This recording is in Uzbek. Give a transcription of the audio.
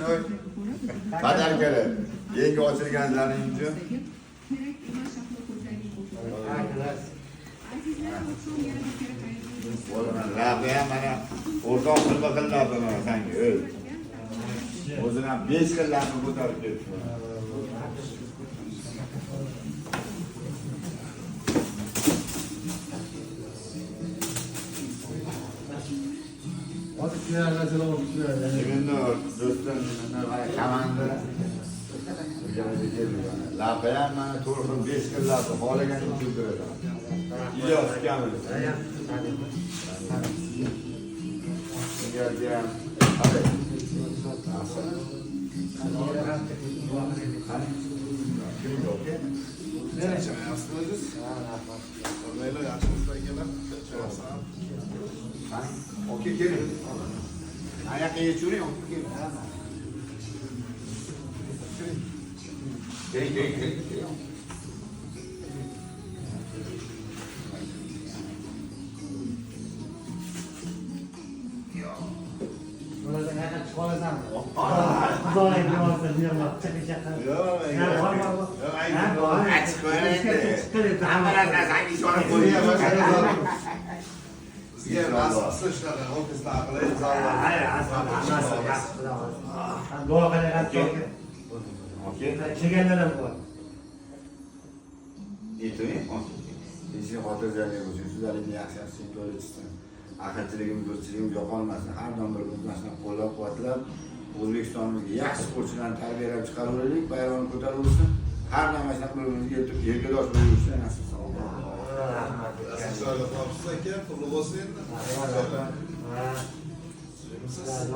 Именной подарка lar. Yangi ochilganlaring uchun. Kerak emas Shahlo ko'zlarining qo'shig'i. Azizlar, oqshom yana bir karra xayrli bo'lsin. O'g'lim, labi ham mana o'rtoq xilma xil labi mana sanga. Ey. O'zini ham 5 xil labi ko'tarib ketdi. Hozir tuyalar jilov tuyalar. Именной do'stim, Именной mana komanda. Labi ham mana 4 xil, 5 xil labi xohlaganini kuldiradi. Ilyos kamil. Sizlarga ham qalay? Yaxshimi? Qani? Kiring, aka. Charchamayapsizmi o'zingiz? Mayli, yaxshimisiz akalar? Charchamayapsizmi? Qani? Aka keling. Oyoqqa yechuring, aka keling. Keling, keling, keling, keling. Ulardan yaqin chiqa olasanmi? Xudoying olsa, nima chaqa chaqa. Yo'q, Ha, bor, bor, bor. Ha, bor. Achchiq ko'rinadi. Chiqdi, Hamma narsa sanga ishonib qo'ygan. Bizga nasib qilsa shunaqa ofislar qilib, zallar. Hayır, hammasi yaxshi, xudo xohlasa. Duo qilayapti. Aka, Kelganlar ham bor. yeturing, tinchlik xotirjamlik bo'lsin, sizlarga yaxshi yaxshi imkoniyat chiqsin. Aqlchiligimiz, do'stchiligimiz yo'qolmasin. Har doim bir birimizni qo'llab-quvvatlab, O'zbekistonimizga yaxshi sportchilarni tarbiyalab chiqaraveraylik, bayroqni ko'taraversin. Har doim mana shunaqa bir-birimizga yelkadosh bo'lib yurishni nasib qilsin. Rahmat. Nasib chiroyli qilibsiz aka, qutlug' bo'lsin endi. Ha. Yaxshimisiz?